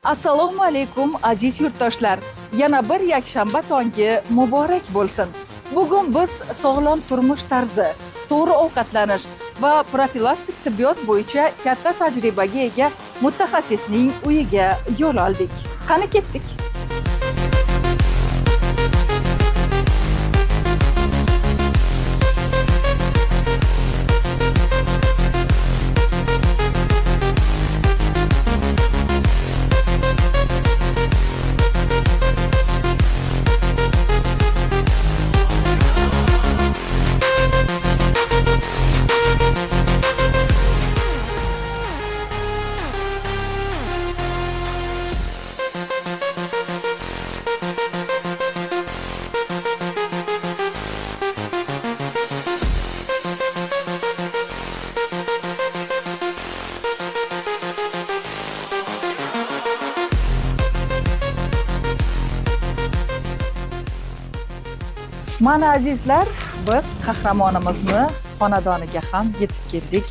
Assalomu alaykum, aziz yurtdoshlar. Yana bir yakshanba tongi muborak bo'lsin. Bugun biz sog'lom turmush tarzi, to'g'ri ovqatlanish va profilaktik tibbiyot bo'yicha katta tajribaga ega mutaxassisning uyiga yo'l oldik. Qani, ketdik. Mana, azizlar, biz qahramonimizni xonadoniga ham yetib keldik.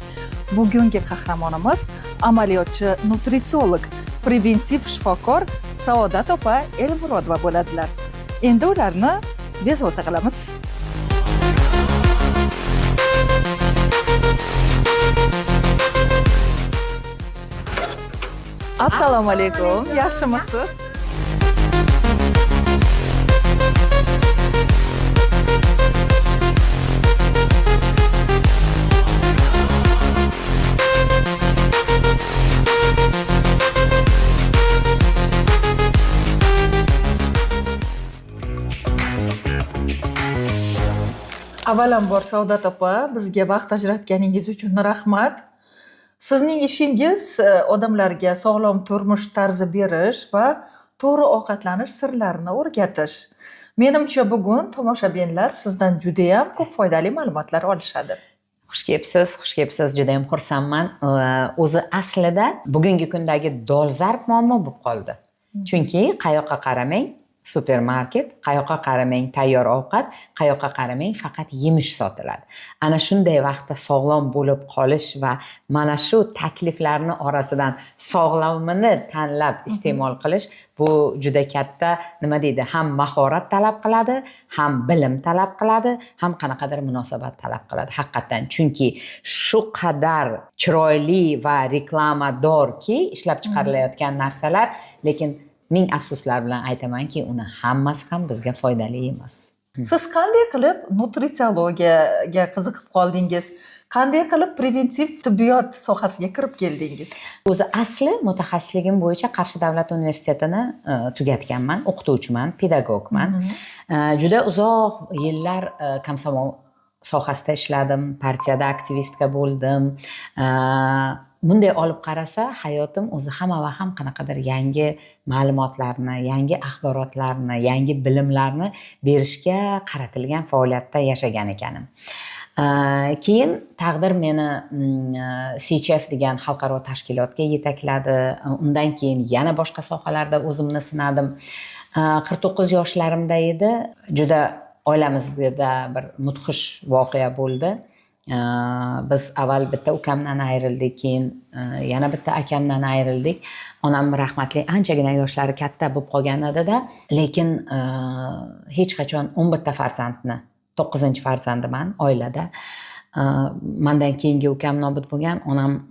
Bugungi qahramonimiz amaliyotchi nutritsiolog, preventiv shifokor Saodat opa Elmurodova bo'ladilar. Endi ularni bezovta qilamiz. Assalomu alaykum, yaxshimisiz? Avvalambor, Saodat opa, bizga vaqt ajratganingiz uchun rahmat. Sizning ishingiz odamlarga sog'lom turmush tarzi berish va to'g'ri ovqatlanish sirlarini o'rgatish. Menimcha, bugun tomoshabinlar sizdan judayam ko'p foydali ma'lumotlar olishadi. Xush kelibsiz, xush kelibsiz, juda ham xursandman. O'zi aslida bugungi kundagi dolzarb muammo bo'lib qoldi. Chunki qayoqqa qaramang supermarket, qayoqqa qaramang tayyor ovqat, qayoqqa qaramang faqat yemish sotiladi. Ana shunday vaqtda sog'lom bo'lib qolish va mana shu takliflarni orasidan sog'lomini tanlab iste'mol qilish, bu juda katta, nima deydi, ham mahorat talab qiladi, ham bilim talab qiladi, ham qanaqadir munosabat talab qiladi haqiqatdan. Chunki shu qadar chiroyli va reklamadorki ishlab chiqarilayotgan narsalar, lekin ming afsuslar bilan aytamanki, uni hammasi ham bizga foydali emas. Siz qanday qilib nutritsiologiyaga qiziqib qoldingiz? Qanday qilib preventiv tibbiyot sohasiga kirib keldingiz? O'zi asli mutaxassisligim bo'yicha Qarshi davlat universitetini tugatganman, o'qituvchiman, pedagogman. Juda uzoq yillar komsomol sohasida ishladim, partiyada aktivistka bo'ldim. Bunday olib qarasa, hayotim o'zi hamma vaqt ham qanaqadir yangi ma'lumotlarni, yangi axborotlarni, yangi bilimlarni berishga qaratilgan faoliyatda yashagan ekanim. Keyin taqdir meni CHF degan xalqaro tashkilotga yetakladi. Undan keyin yana boshqa sohalarda o'zimni sinadim. 49 yoshlarimda edi, juda oilamizda bir mudhish voqea bo'ldi. Biz avval bitta ukamdan ayrildik, keyin yana bitta akamdan ayrildik. Onam rahmatli anchagina yoshlari katta bo'lib qolgan edida, lekin hech qachon 11 ta farzandni to'qqizinchi farzandiman oilada. Mandan keyingi ukam nobud bo'lgan. Onam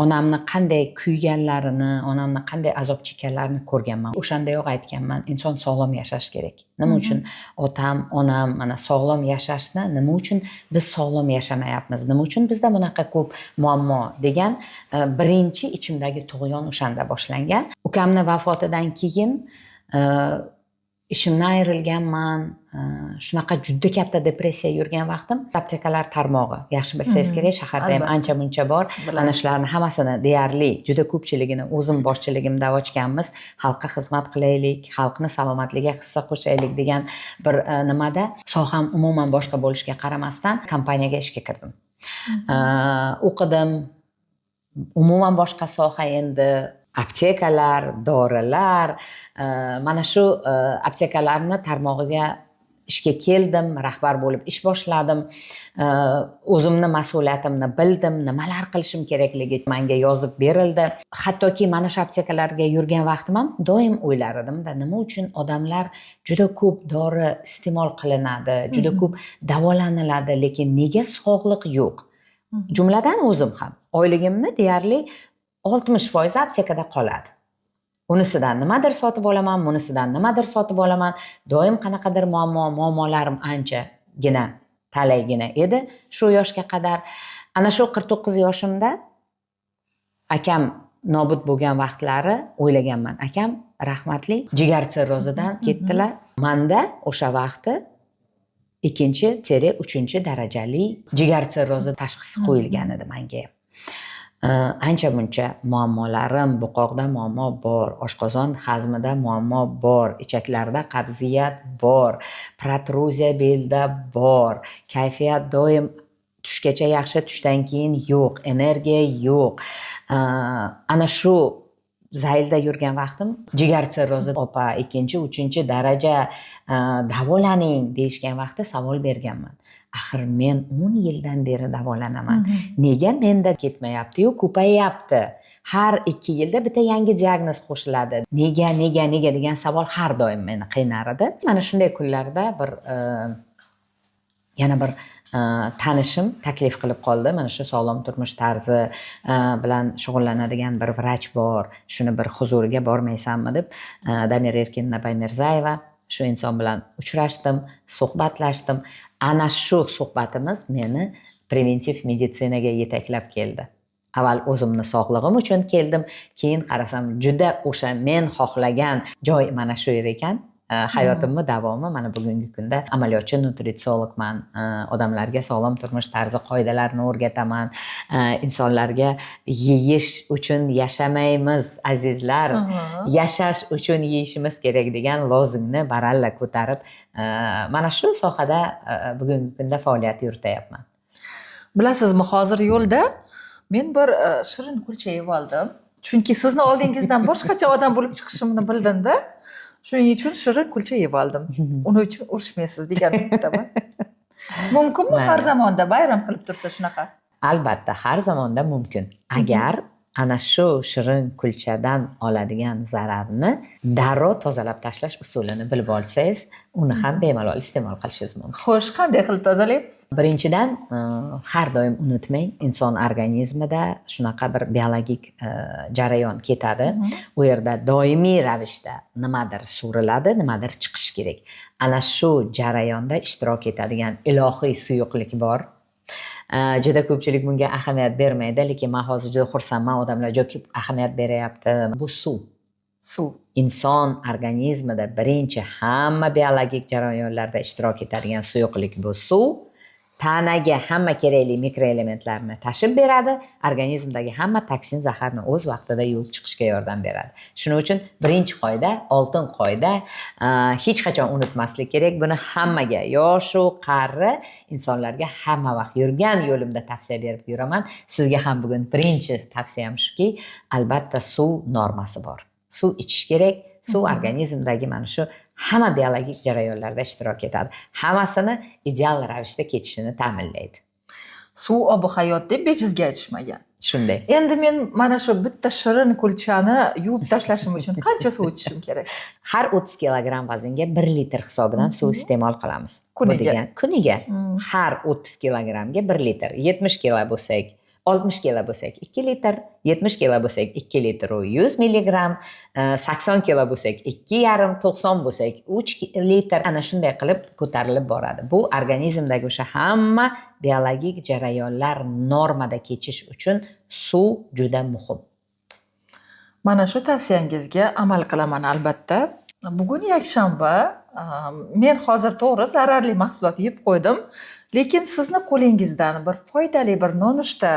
onamni qanday kuyganlarini, onamni qanday azob chekkanlarini ko'rganman. O'shandayoq aytganman, inson sog'lom yashashi kerak. Nima uchun otam, onam mana sog'lom yashashni, nima uchun biz sog'lom yashamayapmiz, nima uchun bizda bunaqa ko'p muammo degan birinchi ichimdagi tug'yon o'shanda boshlangan. Ukamni vafotidan keyin ishimdan ayrilganman. Shunaqa juda katta depressiya yurgan vaqtim, aptekalar tarmog'i, yaxshi bilsangiz kerak, shaharda ham ancha muncha bor. Ana shularni hammasini deyarli, juda ko'pchiligini o'zim boshchiligimda ochganmiz. Xalqqa xizmat qilaylik, xalqni salomatligiga hissa qo'shaylik degan bir nimada, soham umuman boshqa bo'lishiga qaramasdan, kompaniyaga ishga kirdim. O'qidim, umuman boshqa soha endi, aptekalar, dorilar, mana shu aptekalarni tarmog'iga Ishga keldim, rahbar bo'lib ish boshladim. O'zimni mas'uliyatimni bildim, nimalar qilishim kerakligi menga yozib berildi. Hattoki mana shu aptekalarga yurgan vaqtim ham doim o'ylar edimda, nima uchun odamlar juda ko'p dori iste'mol qilinadi, juda ko'p davolaniladi, lekin nega sog'liq yo'q? Jumladan o'zim ham oyligimni deyarli 60% aptekada qoladi. Unisidan nimadir sotib olaman, bunisidan nimadir sotib olaman. Doim qanaqadir muammolarim anchagina, talaygina edi shu yoshga qadar. Ana shu 49 yoshimda akam nobud bo'lgan vaqtlari o'ylaganman. Akam rahmatli jigar sirrozidan ketdilar. Manda o'sha vaqti 2-3 darajali jigar sirrozi tashxisi qo'yilgan edi menga. Ancha muncha muammolarim, buqoqda muammo bor, oshqozon hazmida muammo bor, ichaklarda qabziyat bor, protruziya belda bor, kayfiyat doim tushgacha yaxshi, tushdan keyin yo'q, energiya yo'q. Ana shu zaylda yurgan vaqtim jigar sirrozi opa 2-3 daraja davolaning deyishgan vaqtda savol berganman. Axir men 10 yildan beri davolanaman. Nega menda ketmayapti-yu, ko'payyapti? Har 2 yilda bitta yangi diagnoz qo'shiladi. Nega, nega, nega degan savol har doim meni qiynar edi. Mana shunday kunlarda bir yana bir tanishim taklif qilib qoldi. Mana shu sog'lom turmush tarzi bilan shug'ullanadigan bir vrach bor, shuni bir huzuriga bormaysanmi deb, Damir Erkinna Baymirzayeva, shu inson bilan uchrashdim, suhbatlashdim. Ana shu suhbatimiz meni preventiv meditsinaga yetaklab keldi. Avval o'zimni sog'lig'im uchun keldim, keyin qarasam juda o'sha men xohlagan joy mana shu yer ekan. Hayotimni davomi mana bugungi kunda amaliyotchi nutritsiologman, odamlarga sog'lom turmush tarzi qoidalarini o'rgataman, insonlarga yeyish uchun yashamaymiz azizlar, yashash uchun yeyishimiz kerak degan lozungni baralla ko'tarib, mana shu sohada bugungi kunda faoliyat yuritayapman. Bilasizmi, hozir yo'lda men bir shirin kulcha yeb oldim. Chunki sizni oldingizdan boshqacha odam bo'lib chiqishimni bildimda. Shuning uchun shirin kulcha yeb oldim. Uni uchun urishmaysiz degan umiddaman. Mumkinmi har zamonda bayram qilib tursa shunaqa? Albatta, har zamonda mumkin. Agar ana shu shirin kulchadan oladigan zararni darrov tozalab tashlash usulini bilib olsangiz, uni ham bemalol iste'mol qilishingiz mumkin. Xo'sh, qanday qilib tozalaymiz? Birinchidan, har doim unutmang, inson organizmida shunaqa bir biologik jarayon ketadi. U yerda doimiy ravishda nimadir suriladi, nimadir chiqishi kerak. Ana shu jarayonda ishtirok etadigan ilohiy suyuqlik bor. Juda ko'pchilik bunga ahamiyat bermaydi, lekin men hozir juda xursandman, odamlar juda ko'p ahamiyat beryapti. Bu suv. Suv. Inson organizmida birinchi hamma biologik jarayonlarda ishtirok etadigan suyuqlik bu suv. Tanaga hamma kerakli mikroelementlarni tashib beradi, organizmdagi hamma toksin zaharni o'z vaqtida yuvib chiqishga yordam beradi. Shuning uchun birinchi qoida, oltin qoida, hech qachon unutmaslik kerak. Buni hammaga, yosh u qari insonlarga hamma vaqt yurgan yo'limda tavsiya berib yuraman. Sizga ham bugun birinchi tavsiyam shuki, albatta suv normasi bor. Suv ichish kerak. Suv organizmdagi mana shu hamma biologik jarayonlarda ishtirok etadi. Hammasini ideal ravishda ketishini ta'minlaydi. Suv obi hayot deb bejizga aytishmagan. Shunday. Endi men mana shu bitta shirin kulchani yuvib tashlashim uchun qancha suv ichishim kerak? Har 30 kilogramm vaznga 1 litr hisobidan suv iste'mol qilamiz. Bu Kuniga. degan kuniga. Har 30 kilogrammga 1 litr. 70 kilo bo'lsak, 60 kilo bo'lsak 2 litr, 70 kilo bo'lsak 2 litr u 100 milligramm, 80 kilo bo'lsak ikki yarim, 90 bo'lsak 3 litr. Ana shunday qilib ko'tarilib boradi. Bu organizmdagi o'sha hamma biologik jarayonlar normada kechish uchun suv juda muhim. Mana shu tavsiyangizga amal qilaman albatta. Bugun yakshanba, men hozir to'g'ri zararli mahsulot yeb qo'ydim, lekin sizni qo'lingizdan bir foydali bir nonushta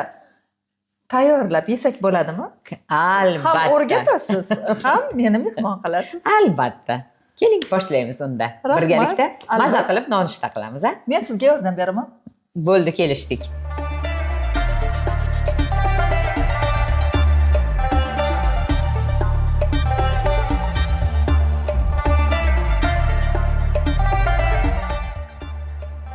tayyorlab yesak bo'ladimi? Albatta. Ham o'rgatasiz, ham meni mehmon qilasiz. Albatta. Keling, boshlaymiz unda. Rahmat. Birgalikda maza Albatta. qilib nonushta qilamiz, a? Men sizga yordam beraman. Bo'ldi, kelishdik.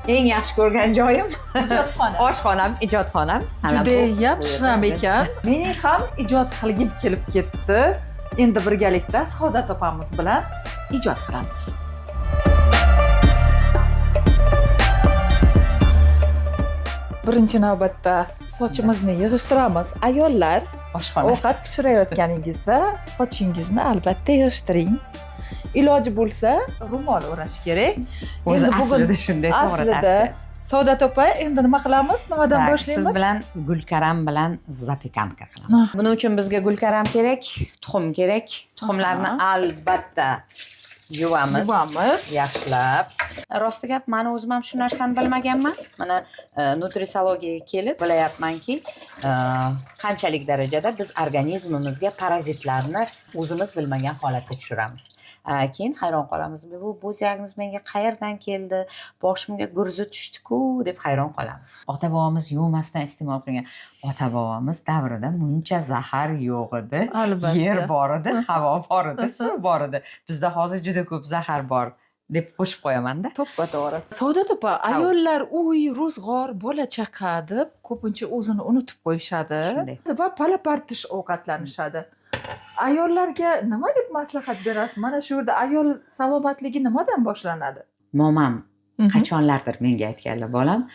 Eng yaxshi ko'rgan joyim Ijodxona. Oshxonam, ijodxonam. Ana Judayam bu shinam yerda. Ekan. Mening ham ijod qilgim kelib ketdi. Endi birgalikda Saodat opamiz bilan ijod qilamiz. Birinchi navbatda sochimizni yig'ishtiramiz. Ayollar, Oshxona. Ovqat pishirayotganingizda sochingizni albatta yig'ishtiring. Iloji bo'lsa, ro'mol o'rash kerak. O'zi Endi bugun aslida shunday to'g'ri aslida tavsiya. Saodat opa, endi nima qilamiz? Nimadan Так, boshlaymiz? Siz bilan gulkaram bilan запеканка qilamiz. Buning uchun bizga gulkaram kerak, tuxum kerak. Tuxumlarni albatta yuvamiz. Yuvamiz. Yaxshilab. Rosti gap, mani o'zim ham shu narsani bilmaganman. Mana nutritsiyologiyaga kelib bilayapmanki, qanchalik darajada biz organizmimizga parazitlarni o'zimiz bilmagan holatga tushiramiz. Keyin hayron qolamiz. Bu diagnoz menga qayerdan keldi? Boshimga gurzi tushdi-ku deb hayron qolamiz. Ota-bobomiz yuvmasdan iste'mol qilgan. Ota-bobomiz davrida muncha zahar yo'q edi. Albatta. Yer bor edi, havo bor edi, suv bor edi. Bizda hozir juda ko'p zahar bor deb qo'shib qo'yamanda. To'ppa to'g'ri. Saodat opa, ayollar uy, ro'zg'or, bola chaqa deb ko'pincha o'zini unutib qo'yishadi Shunday. Va pala-partish ovqatlanishadi. Ayollarga nima deb maslahat berasiz? Mana shu yerda ayol salomatligi nimadan boshlanadi? Momam qachonlardir menga aytganlar, bolam,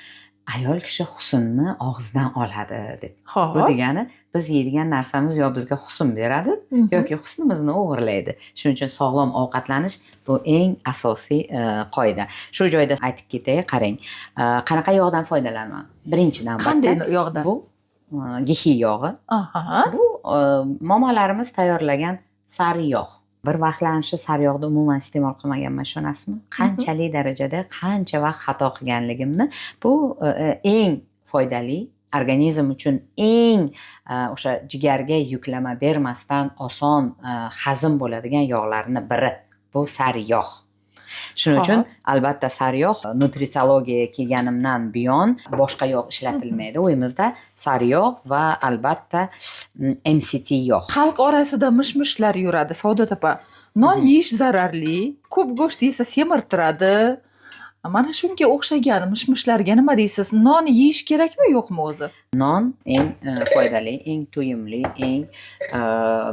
ayol kishi husnni og'zidan oladi deb. Bu degani biz yeydigan narsamiz yo bizga husn beradi, yoki husnimizni o'g'irlaydi. Shuning uchun sog'lom ovqatlanish bu eng asosiy qoida. Shu joyda aytib ketay, qarang. Qanaqa yog'dan foydalanaman? Birinchi navbatda Qanday yog'dan? bu gehi yog'i. Bu momolarimiz tayyorlagan sari yog'. Bir vaqtlar shu sariyog'ni umuman iste'mol qilmaganman, ishonasizmi? Qanchalik darajada, qancha vaqt xato qilganligimni. Bu eng foydali, organizm uchun eng o'sha jigarga yuklama bermasdan oson hazm bo'ladigan yog'larni biri. Bu sariyog'. Shuning uchun albatta sariyog'. Nutritsiyologiyaga kelganimdan buyon boshqa yog' ishlatilmaydi. Uyimizda sariyog' va albatta MCT yog'. Xalq orasida mish-mishlar yuradi, Saodat opa. Non yeyish zararli, ko'p go'sht yesa semirtiradi. Mana shunga o'xshagan mish-mishlarga nima deysiz? Non yeyish kerakmi, yo'qmi o'zi? Non eng foydali, eng to'yimli, eng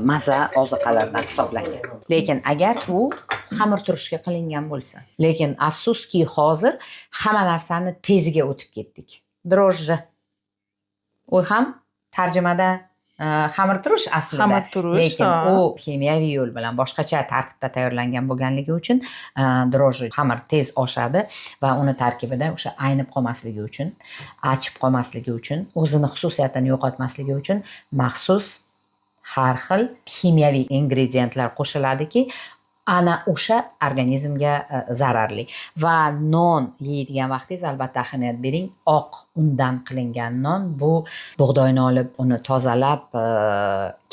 maza ozuqalardan hisoblangan. Lekin agar u xamir turishga qilingan bo'lsa. Lekin afsuski hozir hamma narsani teziga o'tib ketdik. Дрожжи. U ham tarjimada xamir turish aslida. Xamir turish, Lekin ha. u ximiyaviy yo'l bilan boshqacha tartibda tayyorlangan bo'lganligi uchun дрожжи xamir tez oshadi va uni tarkibida o'sha aynib qolmasligi uchun, achib qolmasligi uchun, o'zini xususiyatini yo'qotmasligi uchun maxsus har xil ximiyaviy ingrediyentlar qo'shiladiki, ana o'sha organizmga zararli. Va non yeydigan vaqtingiz albatta ahamiyat bering, oq undan qilingan non. Bu bug'doyni olib, uni tozalab,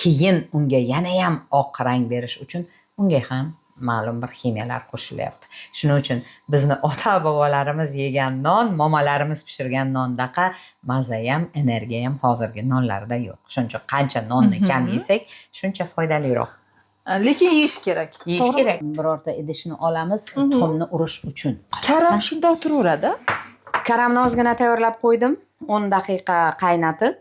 keyin unga yanayam oq rang berish uchun unga ham ma'lum bir ximiyalar qo'shilyapti. Shuning uchun bizni ota bobolarimiz yegan non, momolarimiz pishirgan nondaqa mazayam, energiyam hozirgi nonlarda yo'q. Shuning uchun qancha nonni kam yesak, shuncha foydaliroq. Lekin yeyish kerak. Yeyish To'g'rimi? kerak. Birorta idishni olamiz tuxumni urish uchun. Karam shundoq turaveradi? Karamni ozgina tayyorlab qo'ydim, 10 daqiqa qaynatib.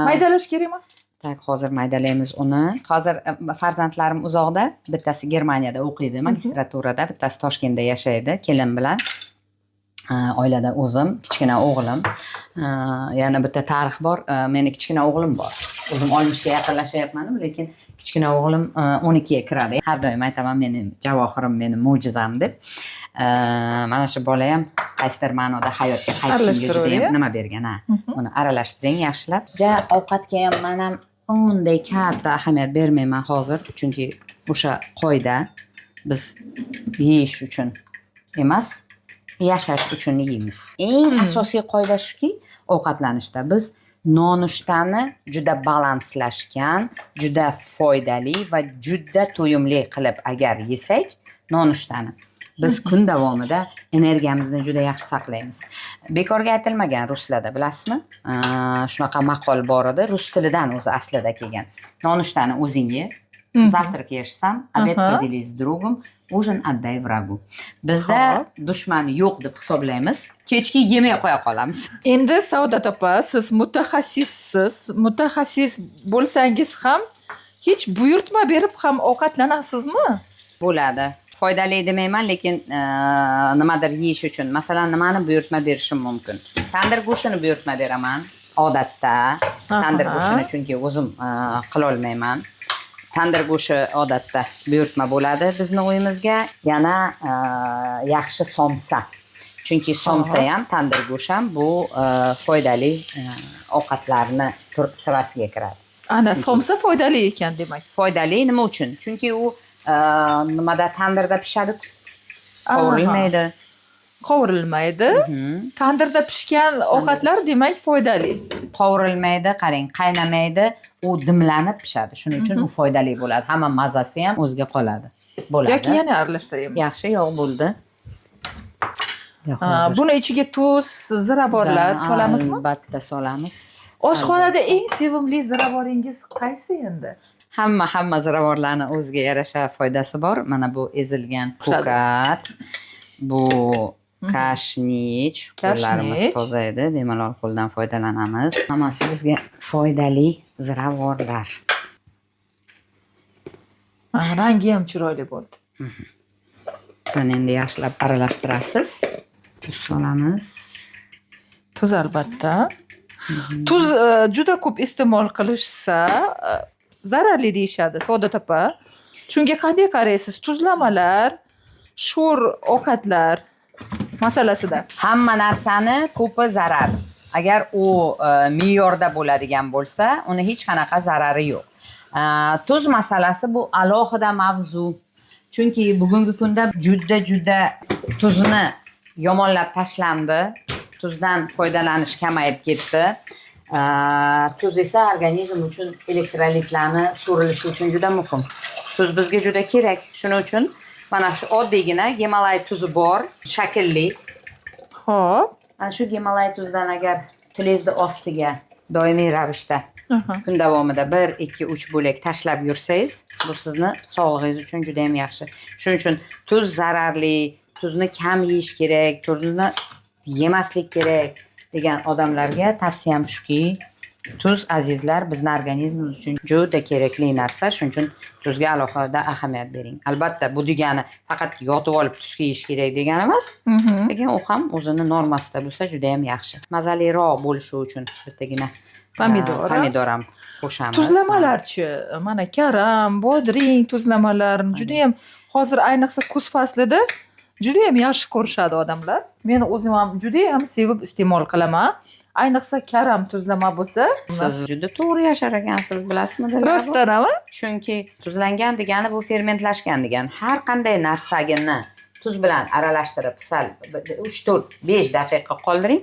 Maydalash kerak emasmi? Так, hozir maydalaymiz uni. Hozir farzandlarim uzoqda. Bittasi Germaniyada o'qiydi magistraturada, bittasi Toshkentda yashaydi kelin bilan. Oilada o'zim, kichkina o'g'lim. Yana bitta tarix bor. Meni kichkina o'g'lim bor. O'zim 60ga yaqinlashyapmanu, lekin kichkina o'g'lim 12ga kiradi. Har doim aytaman, meni javohirim, meni mo'jizam deb. Mana shu bola ham qaysidir ma'noda hayotga qaytishimga Aralashtiravering, judayam a? nima bergan, ha. Uni aralashtiring yaxshilab. Ja ovqatga ham man ham unday katta ahamiyat bermayman hozir, chunki o'sha qoida, biz yeyish uchun emas, yashash uchun yeymiz. Eng asosiy qoida shuki, ovqatlanishda biz nonushtani juda balanslashgan, juda foydali va juda to'yimli qilib agar yesak nonushtani, biz kun davomida energiyamizni juda yaxshi saqlaymiz. Bekorga aytilmagan ruslarda, bilasizmi, shunaqa maqol bor edi, rus tilidan o'zi aslida kelgan: nonushtani o'zing ye. Завтрак ешь сам, обед поделись с другом, ужин отдай врагу. Bizda dushman yo'q deb hisoblaymiz, kechki yemay qo'ya qolamiz. Endi, Saodat opa, siz mutaxassissiz. Mutaxassis bo'lsangiz ham, hech buyurtma berib ham ovqatlanasizmi? Bo'ladi. Foydali demayman, lekin nimadir yeyish uchun, masalan, nimani buyurtma berishim mumkin? Tandir go'shtini buyurtma beraman odatda, tandir go'shtini, chunki o'zim qilolmayman. Tandir go'shti odatda buyurtma bo'ladi bizni uyimizga. Yana yaxshi somsa, chunki somsa ham, tandir go'sht ham bu foydali ovqatlarni sirasiga kiradi. Ana, somsa foydali ekan, demak. Foydali nima uchun? Chunki u nimada, tandirda pishadi, qovurilmaydi. Qovurilmaydi. Tandirda pishgan ovqatlar, demak, foydali. Qovurilmaydi, qarang, qaynamaydi, u dimlanib pishadi. Shuning uchun u foydali bo'ladi, hamma mazasi ham o'ziga qoladi, bo'ladi. Yoki yana aralashtiraymi? Yaxshi, yo'q, bo'ldi. Yo'q, Ha, hozir. buni ichiga tuz, ziravorlar solamizmi? Albatta solamiz. Oshxonada eng sevimli ziravoringiz qaysi endi? Hamma ziravorlarni o'ziga yarasha foydasi bor. Mana bu ezilgan Pishadi. ko'kat, bu kashnich. Qo'llarimiz Kashnich. toza edi, bemalol qo'ldan foydalanamiz. Hammasi bizga foydali ziravorlar. Ha, rangi ham chiroyli bo'ldi. Buni endi yaxshilab aralashtirasiz, tuz solamiz. Tuz, albatta. Tuz juda ko'p iste'mol qilishsa, zararli deyishadi, Saodat opa. Shunga qanday qaraysiz? Tuzlamalar, sho'r ovqatlar masalasida. Hamma narsani ko'pi zarar. Agar u me'yorda bo'ladigan bo'lsa, uni hech qanaqa zarari yo'q. Tuz masalasi bu alohida mavzu, chunki bugungi kunda juda juda tuzni yomonlab tashlandi, tuzdan foydalanish kamayib ketdi. Tuz esa organizm uchun elektrolitlarni so'rilishi uchun juda muhim. Tuz bizga juda kerak. Shuning uchun mana shu oddiygina Gimalay tuzi bor, shaklli. Ana shu Gimalay tuzidan agar tilingizni ostiga doimiy ravishda kun davomida bir, ikki, uch bo'lak tashlab yursangiz, bu sizni sog'lig'ingiz uchun juda yam yaxshi. Shuning uchun tuz zararli, tuzni kam yeyish kerak, tuzni yemaslik kerak degan odamlarga tavsiyam shuki, tuz, azizlar, bizni organizmimiz uchun juda kerakli narsa. Shuning uchun tuzga alohida ahamiyat bering. Albatta, bu degani faqat yotib olib tuz yeyish kerak degani emas, lekin u ham o'zini normasida bo'lsa, juda yam yaxshi. Mazaliroq bo'lishi uchun bittagina Pomidor, a? Pomidor ham qo'shamiz. Tuzlamalarchi? Mana, karam, bodring tuzlamalarini judayam hozir, ayniqsa kuz faslida, judayam yaxshi ko'rishadi odamlar. Men o'zim ham judayam sevib iste'mol qilaman. Ayniqsa karam tuzlama bo'lsa. Siz juda to'g'ri yashar ekansiz, bilasizmi, Dilrabo? Rostdanami? Chunki tuzlangan degani bu fermentlashgan degani. Har qanday narsagini tuz bilan aralashtirib, sal 3, 4, 5 daqiqa qoldiring,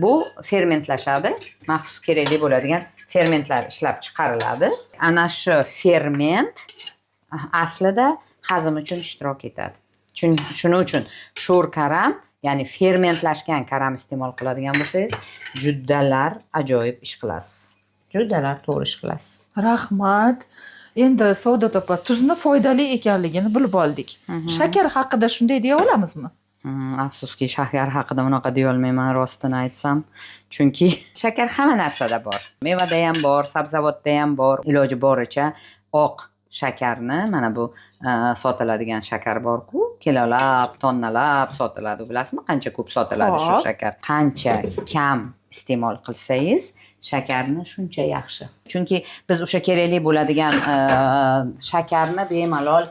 bu fermentlashadi. Maxsus kerakli bo'ladigan fermentlar ishlab chiqariladi. Ana shu ferment aslida hazm uchun ishtirok etadi. Shuning uchun sho'r karam, ya'ni fermentlashgan karam iste'mol qiladigan bo'lsangiz, judalar ajoyib ish qilasiz, judalar to'g'ri ish qilasiz. Rahmat. Endi, Saodat opa, tuzni foydali ekanligini bilib oldik. Shakar haqida shunday deya olamizmi? Afsuski, shakar haqida unaqa deyolmayman, rostini aytsam, chunki shakar hamma narsada bor, mevada ham bor, sabzavotda ham bor. Iloji boricha oq shakarni, mana bu sotiladigan shakar borku, kilolab, tonnalab sotiladi, bilasizmi, qancha ko'p sotiladi shu shakar. Qancha kam iste'mol qilsangiz shakarni, shuncha yaxshi, chunki biz o'sha kerakli bo'ladigan shakarni bemalol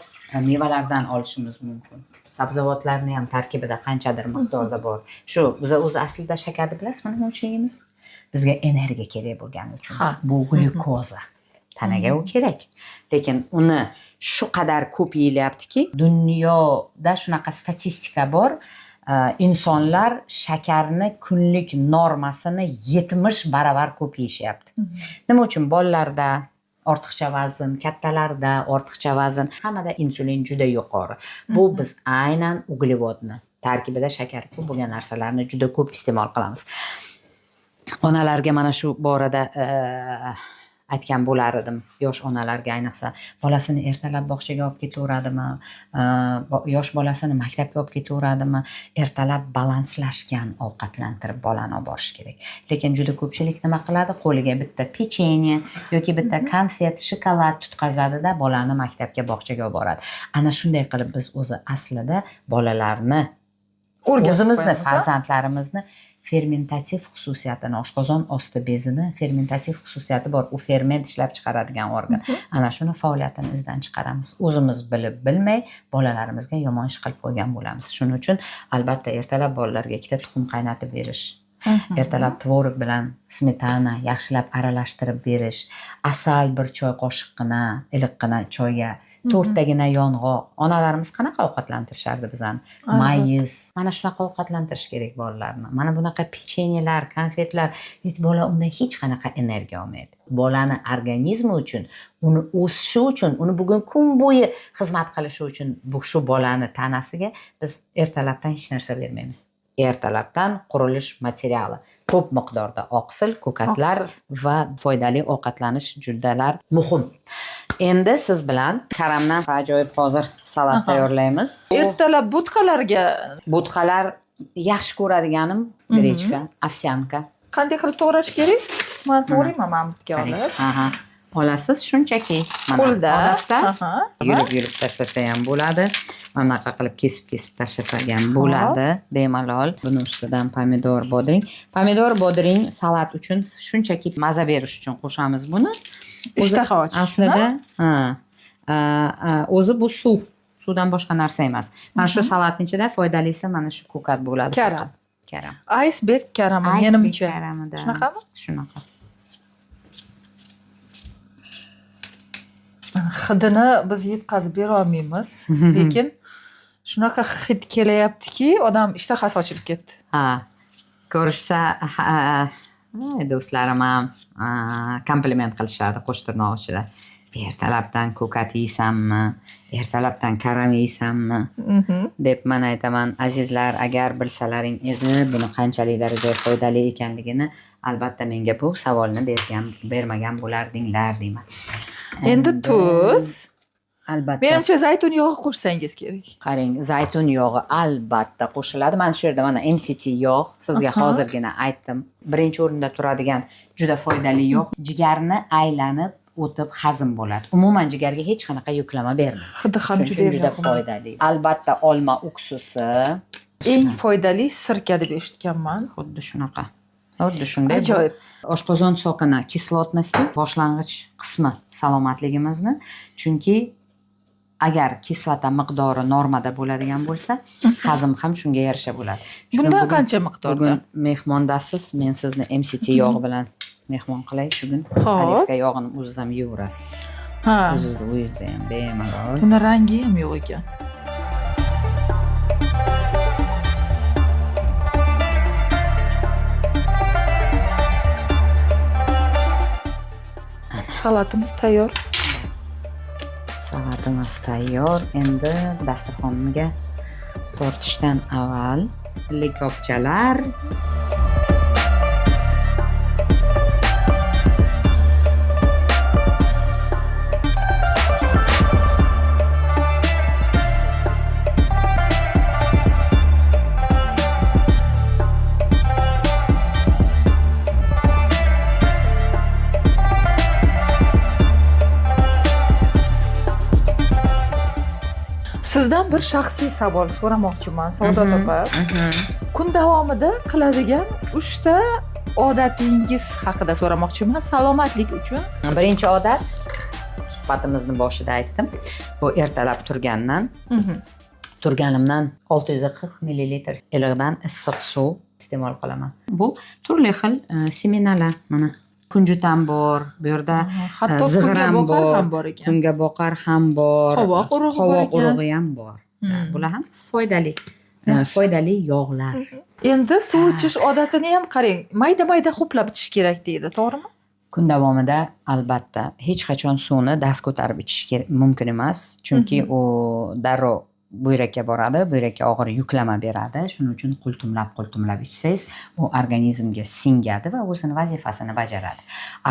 mevalardan olishimiz mumkin. Sabzavotlarni ham tarkibida qanchadir miqdorda bor. Shu biza o'zi aslida shakarni, bilasizmi, nima uchun yeymiz? Bizga energiya kerak bo'lgani uchun. Bu glyukoza, tanaga u kerak, lekin uni shu qadar ko'p yeyilyaptiki, dunyoda shunaqa statistika bor, insonlar shakarni kunlik normasini 70 baravar ko'p yeyishyapti. Nima uchun bolalarda ortiqcha vazn, kattalarda ortiqcha vazn, hammada insulin juda yuqori? Bu biz aynan uglevodni, tarkibida shakar ko'p bo'lgan narsalarni juda ko'p iste'mol qilamiz. Onalarga mana shu borada aytgan bo'lar edim yosh onalarga, ayniqsa bolasini ertalab bog'chaga olib ketaveradimi, yosh bolasini maktabga olib ketaveradimi, ertalab balanslashgan ovqatlantirib bolani olib borish kerak. Lekin juda ko'pchilik nima qiladi? Qo'liga bitta pechenye yoki bitta konfet, shokolad tutqazadida, bolani maktabga, bog'chaga olib boradi. Ana shunday qilib biz o'zi aslida bolalarni, O'rgatib o'zimizni qo'yamiz, a? farzandlarimizni fermentativ xususiyatini, oshqozon osti bezini fermentativ xususiyati bor, u ferment ishlab chiqaradigan organ, ana shuni faoliyatini izdan chiqaramiz. O'zimiz bilib bilmay bolalarimizga yomon ish qilib qo'ygan bo'lamiz. Shuning uchun albatta ertalab bolalarga ikkita tuxum qaynatib berish, ertalab tvorog bilan smetana yaxshilab aralashtirib berish, asal bir choy qoshiqqina iliqqina choyga, to'rttagina yong'oq. Onalarimiz qanaqa ovqatlantirishardi bizani? Mayiz, mana shunaqa ovqatlantirish kerak bolalarni. Mana bunaqa pechenyelar, konfetlar, ведь bola undan hech qanaqa energiya olmaydi. Bolani organizmi uchun, uni o'sishi uchun, uni bugun kun bo'yi xizmat qilishi uchun bu shu bolani tanasiga biz ertalabdan hech narsa bermaymiz. Ertalabdan qurilish materiali, ko'p miqdorda oqsil, ko'katlar Oqsil. va foydali ovqatlanish judalar muhim. Endi siz bilan karamdan ajoyib hozir salat tayyorlaymiz. Ertalab butqalarga Bo'tqalar yaxshi ko'radiganim гречка, овсянка. Qanday qilib to'g'rash kerak? Man to'g'rayman, mana bu yerga Qarang. olib. Aha. Olasiz shunchaki. Mana, Qo'lda. odatda yulib yulib tashlasa ham bo'ladi. Mana bunaqa qilib kesib kesib tashlasak ham bo'ladi bemalol. Buni ustidan pomidor, bodring. Pomidor, bodring salat uchun shunchaki maza berish uchun qo'shamiz buni. Ishtaha ochish. Aslida, ha, o'zi bu suv. Suvdan boshqa narsa emas. Mana shu salatning ichida foydalisi mana shu ko'kat bo'ladi. Karam. Faqat. Karam. Aysberg karami, Aysberg menimcha. karamida. Shunaqami? Shunaqa. Hidini biz yetkazib bera olmaymiz, lekin shunaqa hid kelyaptiki, odam ishtahasi ochilib ketdi. Ha, ko'rishsa, ha, do'stlarim ham kompliment qilishadi qo'shtirnoq ichida. Ertalabdan ko'kat yeysanmi? Ertalabdan karam yeysanmi? Deb. Man aytaman: azizlar, agar bilsalaring edi buni qanchalik darajada foydali ekanligini, albatta menga bu savolni bermagan bo'lardinglar, deyman. Endi tuz. Albatta. Menimcha, zaytun yog'i qo'shsangiz kerak. Qarang, zaytun yog'i albatta qo'shiladi. Mana shu yerda mana MCT yog', sizga hozirgina aytdim. Birinchi o'rinda turadigan juda foydali yog'. Jigarni aylanib o'tib hazm bo'ladi. Umuman jigarga hech qanaqa yuklama bermaydi. Hidi ham Shuning juda uchun juda yoqimli. foydali. Albatta olma uksusi. Eng foydali sirka deb eshitganman. Xuddi shunaqa. Xuddi shunday. Bu Ajoyib. oshqozon sokini кислотность boshlang'ich qismi salomatligimizni. Chunki agar kislota miqdori normada bo'ladigan bo'lsa, hazm ham shunga yarasha bo'ladi. Shuning Bundan qancha miqdorda? Bugun mehmondasiz, men sizni MCT yog'i bilan mehmon qilay shu kun. Xo'p. Оливка yog'ini o'ziz ham yeyaverasiz. Ha. O'zizni uyingizda ham bemalol. Buni rangi ham yo'q ekan. Salatimiz tayyor. Salatimiz tayyor. Endi dasturxonga tortishdan avval likopchalar. Sizdan bir shaxsiy savol so'ramoqchiman, Saodat opa. Kun davomida qiladigan uchta odatingiz haqida so'ramoqchiman, salomatlik uchun. Birinchi odat, suhbatimizni boshida aytdim. Bu ertalab turgandan, turganimdan 640 millilitr iliqdan issiq suv iste'mol qilaman. Bu turli xil семена lar, mana kunjut ham bor, bu yerda Hatto zig'ir ham kungaboqar bor, ham bor ekan. Kungaboqar ham bor. Qovoq urug'i bor Qovoq ekan. urug'i ham bor. Bular hammasi foydali. Foydali yog'lar. Endi suv ichish odatini ham qarang, mayda mayda ho'plab ichish kerak deydi, to'g'rimi? Kun davomida albatta hech qachon suvni dast ko'tarib ichish mumkin emas, chunki u darrov buyrakka boradi, buyrakka og'ir yuklama beradi. Shuning uchun qultumlab qultumlab ichsangiz, u organizmga singadi va o'zini vazifasini bajaradi.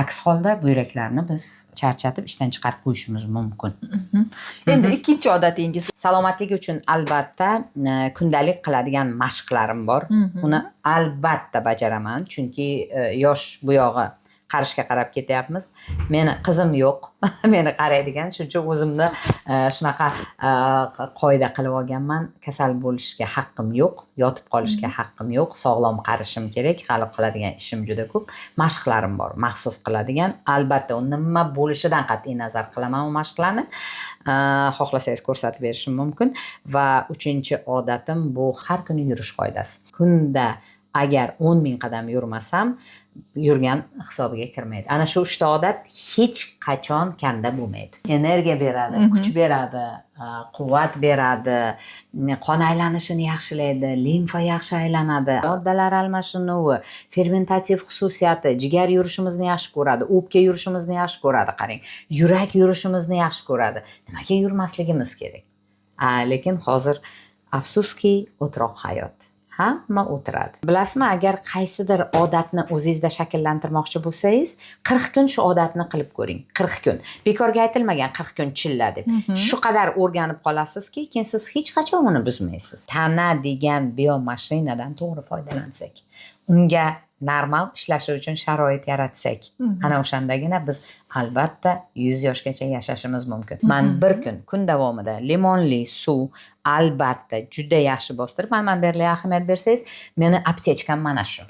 Aks holda buyraklarni biz charchatib, ishdan chiqarib qo'yishimiz mumkin. Endi ikkinchi odatingiz. Salomatlik uchun albatta kundalik qiladigan mashqlarim bor. Uni albatta bajaraman, chunki yosh buyog'i qarishga qarab ketyapmiz. Meni qizim yo'q, meni qaraydigan, shuning uchun o'zimni shunaqa qoida qilib olganman. Kasal bo'lishga haqqim yo'q, yotib qolishga haqqim yo'q, sog'lom qarishim kerak, hali qiladigan ishim juda ko'p. Mashqlarim bor, maxsus qiladigan. Albatta, u nima bo'lishidan qat'iy nazar qilaman u mashqlarni. Xohlasangiz ko'rsatib berishim mumkin. Va uchinchi odatim bu har kuni yurish qoidasi. Kunda agar 10 000 qadam yurmasam, yurgan hisobiga kirmaydi. Ana shu uchta odat hech qachon kanda bo'lmaydi. Energiya beradi, kuch beradi, quvvat beradi, qon aylanishini yaxshilaydi, limfa yaxshi aylanadi, moddalar almashinuvi, fermentativ xususiyati, jigar yurishimizni yaxshi ko'radi, o'pka yurishimizni yaxshi ko'radi, qarang. Yurak yurishimizni yaxshi ko'radi. Nimaga yurmasligimiz kerak? Lekin hozir afsuski o'tiroq hayot. Hamma o'tiradi. Bilasizmi, agar qaysidir odatni o'zingizda shakllantirmoqchi bo'lsangiz, 40 kun shu odatni qilib ko'ring. 40 kun. Bekorga aytilmagan 40 kun chilla deb. Shu qadar o'rganib qolasizki, keyin siz hech qachon uni buzmaysiz. Tana degan biomashinadan to'g'ri foydalansak, unga normal ishlashi uchun sharoit yaratsak, ana o'shandagina biz albatta 100 yoshgacha yashashimiz mumkin. Man bir kun davomida limonli suv albatta juda yaxshi bostirib, mana bu yerga ahamiyat bersangiz, meni аптечка m mana shu.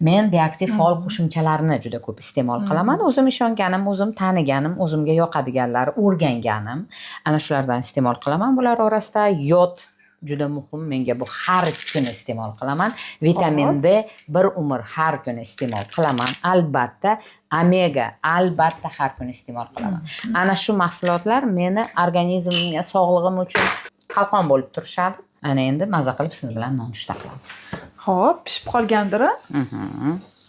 Men bioaktiv faol qo'shimchalarni juda ko'p iste'mol qilaman. O'zim ishonganim, o'zim taniganim, o'zimga yoqadiganlari, o'rganganim. Ana shulardan iste'mol qilaman. Bular orasida yod juda muhim menga, bu har kuni iste'mol qilaman. Vitamin D bir umr har kuni iste'mol qilaman. Albatta omega albatta har kuni iste'mol qilaman. Ana shu mahsulotlar meni organizmimga, sog'lig'im uchun qalqon bo'lib turishadi. Ana endi maza qilib siz bilan nonushta qilamiz. Xo'p, pishib qolgandir, a?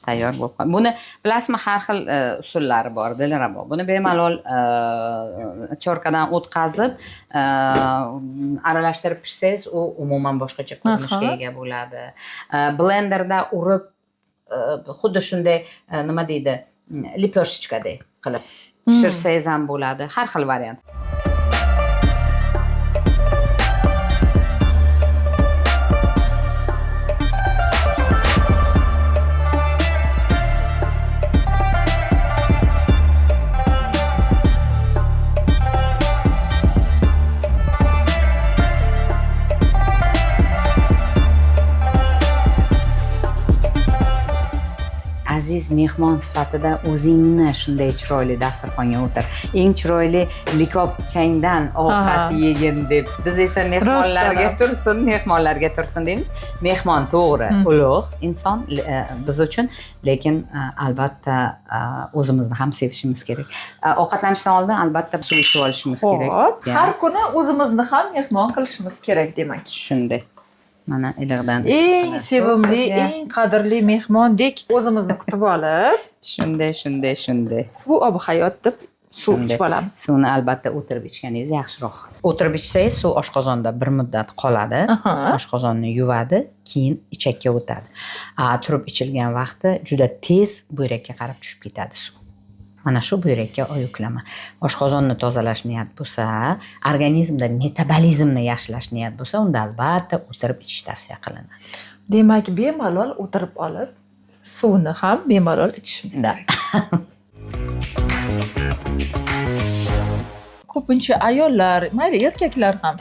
Tayyor bo'lib qoldi. Buni bilasizmi, har xil usullari bor, Dilrabo. Buni bemalol тёрка dan o'tkazib, aralashtirib pishsangiz, u umuman boshqacha ko'rinishga ega bo'ladi. Blenderda urib, xuddi shunday, nima deydi, лепёшечка dek qilib pishirsangiz ham bo'ladi. Har xil variant. Aziz mehmon sifatida o'zingni shunday chiroyli dasturxonga o'tir, eng chiroyli likopchangdan ovqat yegin deb, biz esa mehmonlarga Rostdan. tursin, mehmonlarga tursin deymiz. Mehmon to'g'ri ulug' inson biz uchun, lekin albatta o'zimizni ham sevishimiz kerak. Ovqatlanishdan oldin albatta suv ichib olishimiz kerak. Xo'p, har kuni o'zimizni ham mehmon qilishimiz kerak demak. Shunday, mana iliqdan Eng issiqqina suv sevimli, sizga. eng qadrli mehmondek o'zimizni kutib olib, Shunday, shunday, shunday. Suv obi hayot deb suv Shunday. ichib olamiz. Suvni albatta o'tirib ichganingiz yaxshiroq. O'tirib ichsangiz, suv oshqozonda bir muddat qoladi. Oshqozonni yuvadi, keyin ichakka o'tadi. Turib ichilgan vaqti juda tez buyrakka qarab tushib ketadi suv. Mana shu buyrakka yuklama. Oshqozonni tozalash niyat bo'lsa, organizmda metabolizmni yaxshilash niyat bo'lsa, unda albatta o'tirib ichish tavsiya qilinadi. Demak, bemalol o'tirib olib, suvni ham bemalol ichishimiz Да. kerak. Ko'pincha ayollar, mayli erkaklar ham,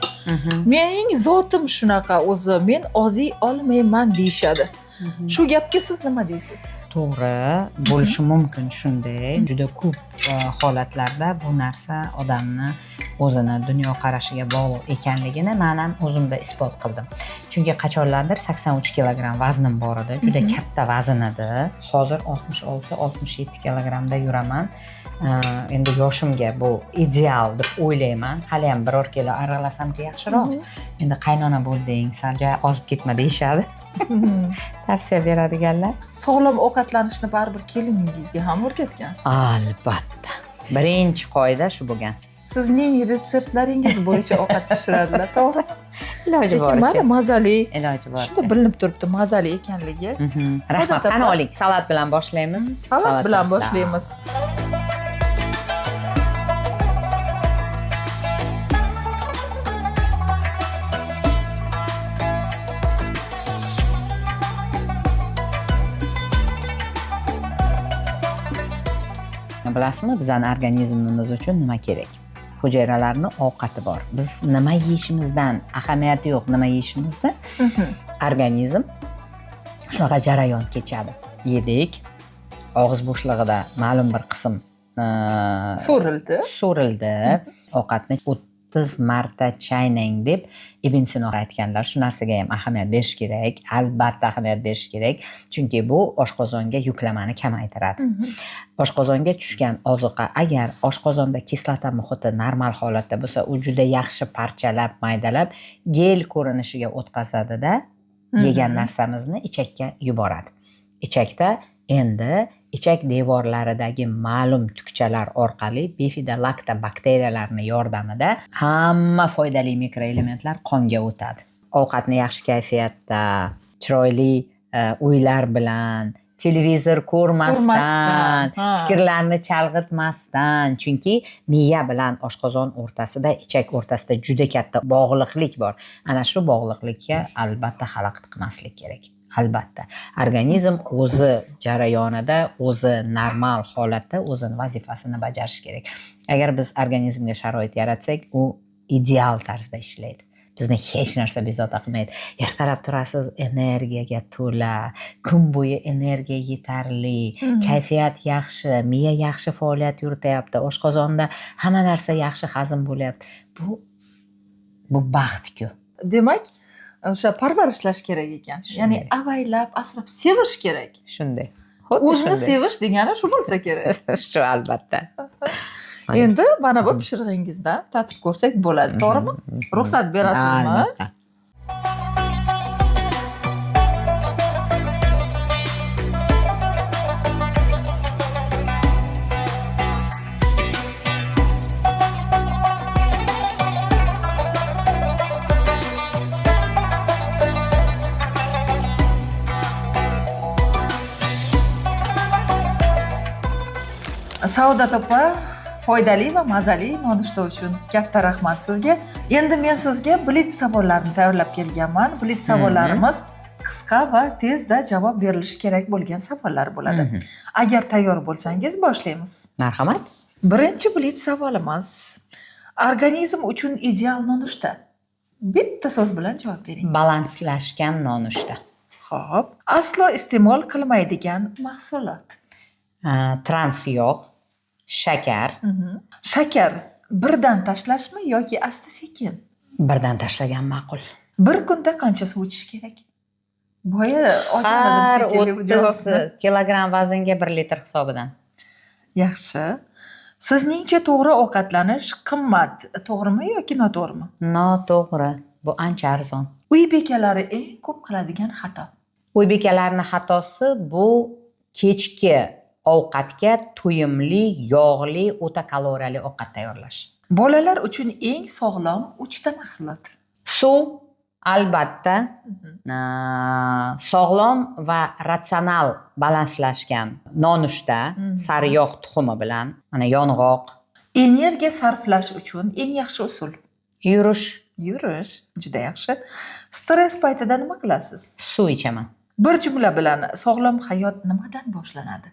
mening zotim shunaqa o'zi, men oziy olmayman deyishadi. Shu gapga siz nima deysiz? To'g'ri, bo'lishi mumkin shunday. Juda ko'p holatlarda bu narsa odamni o'zini dunyoqarashiga bog'liq ekanligini man ham o'zimda isbot qildim. Chunki qachonlardir 83 kilogramm vaznim bor edi, juda katta vazn edi. Hozir 66-67 kilogrammda yuraman. Endi yoshimga bu ideal deb o'ylayman. Haliyam biror kilo aralasam-ku yaxshiroq. Endi qaynona bo'lding, sal ozib ketma deyishadi. Tavsiya beradiganlar. Sog'lom ovqatlanishni baribir keliningizga ham o'rgatgansiz. Albatta. Birinchi qoida shu bo'lgan. Sizning retseptlaringiz bo'yicha ovqat pishiradilar, to'g'rimi? Iloji Lekin boricha. mana mazali. Iloji boricha. Shunda bilinib turibdi mazali ekanligi. Rahmat. Opa. Qani oling. Salat bilan boshlaymiz. Salat bilan boshlaymiz. Bilasizmi, bizani organizmimiz uchun nima kerak? Hujayralarni ovqati bor. Biz nima yeyishimizdan ahamiyati yo'q, nima yeyishimizda organizm shunaqa jarayon kechadi. Yedik, og'iz bo'shlig'ida ma'lum bir qism So'rildi. So'rildi. Ovqatni 30 marta chaynang deb Ibn Sino aytganlar. Shu narsaga ham ahamiyat berish kerak. Albatta ahamiyat berish kerak. Chunki bu oshqozonga yuklamani kamaytiradi. Oshqozonga tushgan ozuqa, agar oshqozonda kislota muhiti normal holatda bo'lsa, u juda yaxshi parchalab, maydalab, gel ko'rinishiga o'tkazadida, yegan narsamizni ichakka yuboradi. Ichakda endi ichak devorlaridagi ma'lum tukchalar orqali bifidolaktobakteriyalarni yordamida hamma foydali mikroelementlar qonga o'tadi. Ovqatni yaxshi kayfiyatda, chiroyli o'ylar bilan, televizor ko'rmasdan, fikrlarni chalg'itmasdan, chunki miya bilan oshqozon o'rtasida, ichak o'rtasida juda katta bog'liqlik bor. Ana shu bog'liqlikka albatta xalaqit qilmaslik kerak. Albatta. Organizm o'zi jarayonida, o'zi normal holatda o'zini vazifasini bajarishi kerak. Agar biz organizmga sharoit yaratsak, u ideal tarzda ishlaydi. Bizni hech narsa bezovta qilmaydi. Ertalab turasiz, energiyaga to'la, kun bo'yi energiya yetarli, kayfiyat yaxshi, miya yaxshi faoliyat yurityapti, oshqozonda hamma narsa yaxshi hazm bo'lyapti. Bu baxt-ku. Demak, o'sha parvarishlash kerak ekan. Ya'ni avaylab, asrab sevish kerak. Shunday. O'zini sevish degani shu bo'lsa kerak. Shu albatta. Endi mana bu pishirig'ingizdan tatib ko'rsak bo'ladi, to'g'rimi? Ruxsat berasizmi? Albatta. Saodat opa, foydali va mazali nonushta uchun katta rahmat sizga. Endi men sizga blitz savollarni tayyorlab kelganman. Blitz savollarimiz qisqa va tezda javob berilishi kerak bo'lgan savollar bo'ladi. Agar tayyor bo'lsangiz, boshlaymiz. Marhamat. Birinchi blitz savolimiz: organizm uchun ideal nonushta. Bitta so'z bilan javob bering. Balanslashgan nonushta. Xo'p, aslo iste'mol qilmaydigan mahsulot. Trans yog', shakar. Shakar birdan tashlashmi yoki asta-sekin? Birdan tashlagan ma'qul. Bir kunda qancha suv ichish kerak? Boya olgan edim Har shekilli bu 30 javobni. kilogramm vaznga 1 litr hisobidan. Yaxshi. Sizningcha to'g'ri ovqatlanish qimmat, to'g'rimi yoki noto'g'rimi? Noto'g'ri. Bu ancha arzon. Uy bekalari eng ko'p qiladigan xato. Uy bekalarining xatosi bu kechki ovqatga to'yimli, yog'li, o'ta kaloriyali ovqat tayyorlash. Bolalar uchun eng sog'lom 3 ta mahsulot. Suv albatta, sog'lom va ratsional balanslashgan nonushta, sariyog' tuxumi bilan, mana yong'oq. Energiya sarflash uchun eng yaxshi usul. Yurish. Yurish juda yaxshi. Stress paytida nima qilasiz? Suv ichaman. Bir jumla bilan sog'lom hayot nimadan boshlanadi?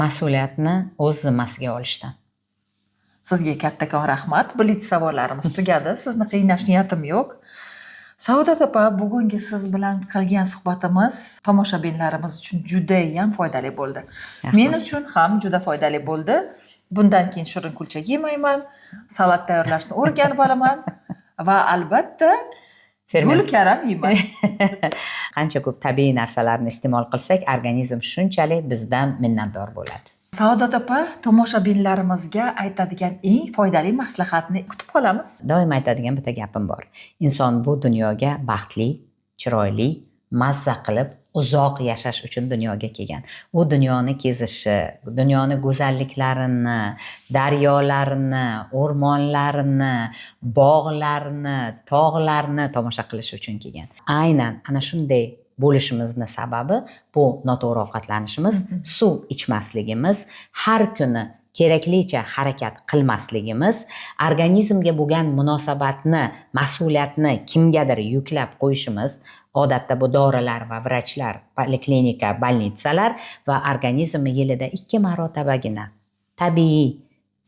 Mas'uliyatni o'z zimmasiga olishdan. Sizga kattakon rahmat. Blitz savollarimiz tugadi. Sizni qiynash niyatim yo'q. Saodat opa, bugungi siz bilan qilgan suhbatimiz tomoshabinlarimiz uchun judayam foydali bo'ldi. Men uchun ham juda foydali bo'ldi. Bundan keyin shirin kulcha yemayman, salat tayyorlashni o'rganib olaman va albatta gul karam yeyman. Qancha ko'p tabiiy narsalarni iste'mol qilsak, organizm shunchalik bizdan minnatdor bo'ladi. Saodat opa, tomoshabinlarimizga aytadigan eng foydali maslahatni kutib qolamiz. Doim aytadigan bitta gapim bor. Inson bu dunyoga baxtli, chiroyli, mazza qilib Uzoq yashash uchun dunyoga kelgan. U dunyoni kezishi, dunyoni go'zalliklarini, daryolarini, o'rmonlarini, bog'larni, tog'larni tomosha qilish uchun kelgan. Aynan ana shunday bo'lishimizni sababi bu noto'g'ri ovqatlanishimiz, suv ichmasligimiz, har kuni keraklicha harakat qilmasligimiz, organizmga bo'lgan munosabatni, mas'uliyatni kimgadir yuklab qo'yishimiz. Odatda bu dorilar va vrachlar, poliklinika, больница lar va organizmni yilida ikki marotabagina tabiiy,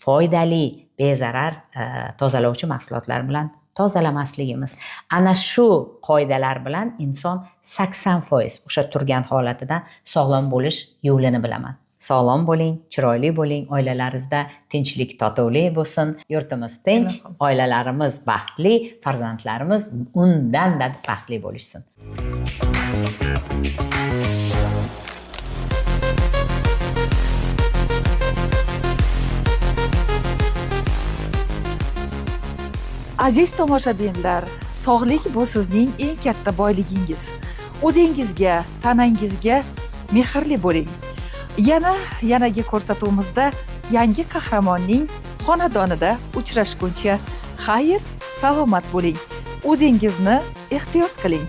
foydali, bezarar tozalovchi mahsulotlar bilan tozalamasligimiz. Ana shu qoidalar bilan inson 80% o'sha turgan holatidan sog'lom bo'lish yo'lini bilaman. Sog'lom bo'ling, chiroyli bo'ling, oilalaringizda tinchlik, totuvlik bo'lsin, yurtimiz tinch, Ilohim. oilalarimiz baxtli, farzandlarimiz undan-da baxtli bo'lishsin. Aziz tomoshabinlar, sog'lik bu sizning eng katta boyligingiz. O'zingizga, tanangizga mehrli bo'ling. Yana yanagi ko'rsatuvimizda yangi qahramonning xonadonida uchrashguncha xayr, salomat bo'ling. O'zingizni ehtiyot qiling.